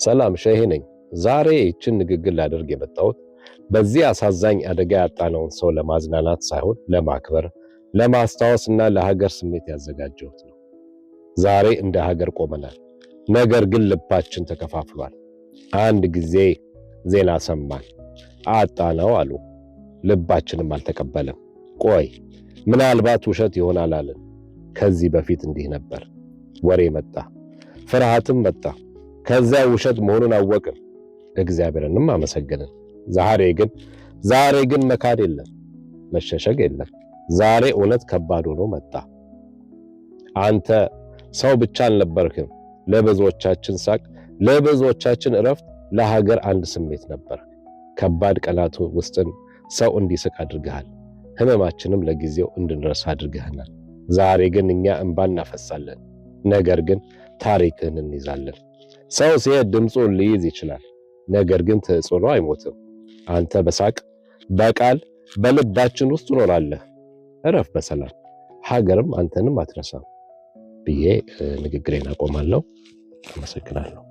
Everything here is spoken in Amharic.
ሰላም ሸሄ ነኝ። ዛሬ ይህችን ንግግር ላደርግ የመጣሁት በዚህ አሳዛኝ አደጋ ያጣነውን ሰው ለማዝናናት ሳይሆን ለማክበር፣ ለማስታወስ እና ለሀገር ስሜት ያዘጋጀሁት ነው። ዛሬ እንደ ሀገር ቆመናል፣ ነገር ግን ልባችን ተከፋፍሏል። አንድ ጊዜ ዜና ሰማን፣ አጣነው አሉ። ልባችንም አልተቀበለም። ቆይ ምናልባት ውሸት ይሆናል አለን። ከዚህ በፊት እንዲህ ነበር። ወሬ መጣ፣ ፍርሃትም መጣ። ከዚያ ውሸት መሆኑን አወቅን፣ እግዚአብሔርንም አመሰገንን። ዛሬ ግን መካድ የለም፣ መሸሸግ የለም። ዛሬ እውነት ከባድ ሆኖ መጣ። አንተ ሰው ብቻ አልነበርክም። ለብዙዎቻችን ሳቅ፣ ለብዙዎቻችን እረፍት፣ ለሀገር አንድ ስሜት ነበር። ከባድ ቀናት ውስጥን ሰው እንዲስቅ አድርገሃል። ህመማችንም ለጊዜው እንድንረሳ አድርገህናል። ዛሬ ግን እኛ እንባ እናፈሳለን፣ ነገር ግን ታሪክህን እንይዛለን። ሰው ሲሄድ ድምፁን ሊይዝ ይችላል፣ ነገር ግን ተጽዕኖ አይሞትም። አንተ በሳቅ፣ በቃል፣ በልባችን ውስጥ ትኖራለህ። እረፍ በሰላም፣ ሀገርም አንተንም አትረሳም ብዬ ንግግሬን አቆማለሁ። አመሰግናለሁ።